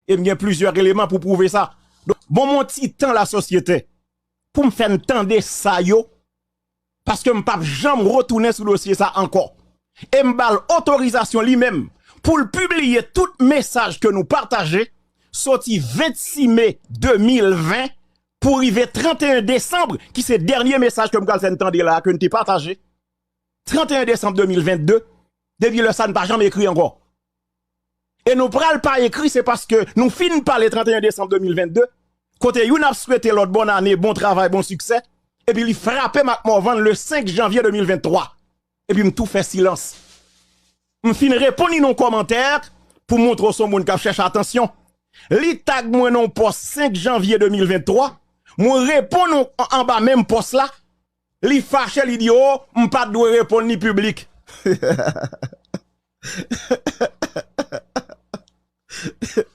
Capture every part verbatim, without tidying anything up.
E m gen plizyè eleman pou pwouve sa. Donk, bon, m yon ti tan lasosyete pou m fè n tande sa yo, paske m p ap janm retounen sou dosye sa ankò. E m ba l otorizasyon li menm pou l pibliye tout mesaj ke nou pataje soti vennsis me de mil ven pou rive trannteyen desanm, ki se dènye mesaj ke m pral fè n tande la a, ke n te pataje. Trannteyen desanm de mil vennde, depi lè sa n pa janm ekri ankò. E nou pral pa ekri, se paske nou fin pale trannteyen desanm de mil vennde, kote youn ap swete lòt bòn ane, bon travay, bon siksè, epi li frape m ak Morvan le senk janvye de mil venntwa. Epi m tou fè silans. M fin reponn li nan yon kòmantè pou montre w se yon moun k ap chèche atansyon. Li tag mwen nan yon pòs senk janvye de mil venntwa, mwen reponn an, anba menm pòs la, li fache, li di, "O, m pa t dwe reponn li piblik."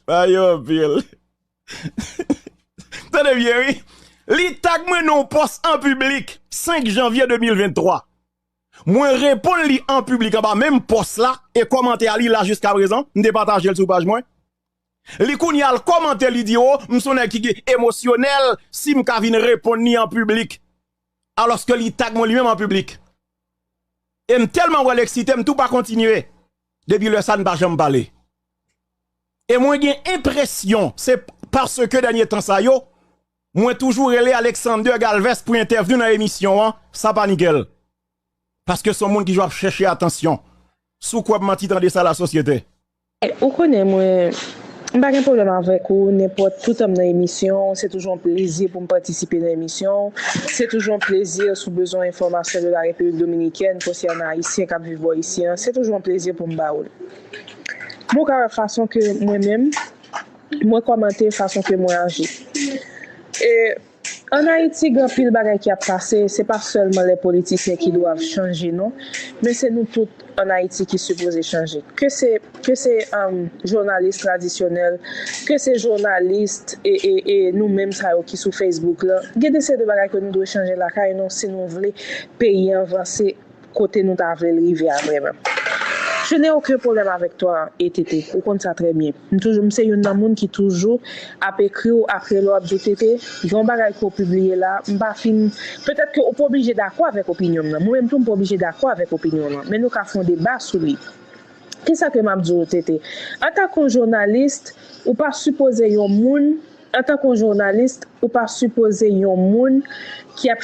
Ba yo anpil. Tande byen, wi. Li tag mwen nan yon pòs an piblik, senk janvye de mil venntwa. Mwen reponn li an piblik anba menm pòs la, e kòmantè a li la jiska prezan, m te pataje l sou paj mwen. Li kounye a al kòmante, li di, "O, m se yon nèg ki emosyonèl, si m ka vin reponn li an piblik." Alòske li tag mwen li menm an piblik. E m tèlman wè l eksite, m tou pa kontinye. Depi lè sa, n pa janm pale. E mwen gen enpresyon, se paske dènye tan sa yo, mwen toujou rele Alexander Galvez pou entèvyou nan emisyon an, sa pa nikel. Paske se yon moun ki jwe ap chèche atansyon. Si w kwè m manti, tande sa, lasosyete. Ou konnen mwen, m pa gen pwoblèm avèk ou, nenpòt, toutan m nan emisyon w, se toujou yon plezi pou m patisipe nan emisyon w, se toujou yon plezi si w bezwen enfòmasyon de la Repiblik Dominikèn konsènan Ayisyen k ap viv bò isi an, se toujou yon plezi pou m ba ou l. Men w ka wè fason ke mwen menm, mwen kòmante, fason ke mwen aji. E ann Ayiti, gen anpil bagay ki ap pase, se pa sèlman lè politisyen ki dwe chanje non, men se nou tout ann Ayiti ki sipoze chanje. Ke se, ke se, um, jounalis tradisyonèl, ke se jounalis e, e, e nou menm sa yo ki sou Facebook la, gen de seri de bagay ke nou dwe chanje lakay nou si nou vle peyi an vanse kote nou ta vle l rive a vrèman. Je n'ai aucun problème avec toi, E T T. Ou konn sa trè byen. M toujou, m se youn nan moun ki toujou ap ekri w, ap rele w, ap di w, "T T, gen yon bagay ke w pibliye la, m pa fin," petèt ke ou pa oblije dakò avèk opinyon m nan. Mwen menm tou, m pa oblije dakò avèk opinyon w lan. Men nou ka fè yon deba sou li. Kisa ke m ap di w, T T? Antanke yon jounalis, ou pa sipoze yon moun, antanke yon jounalis, ou pa sipoze yon moun ki ap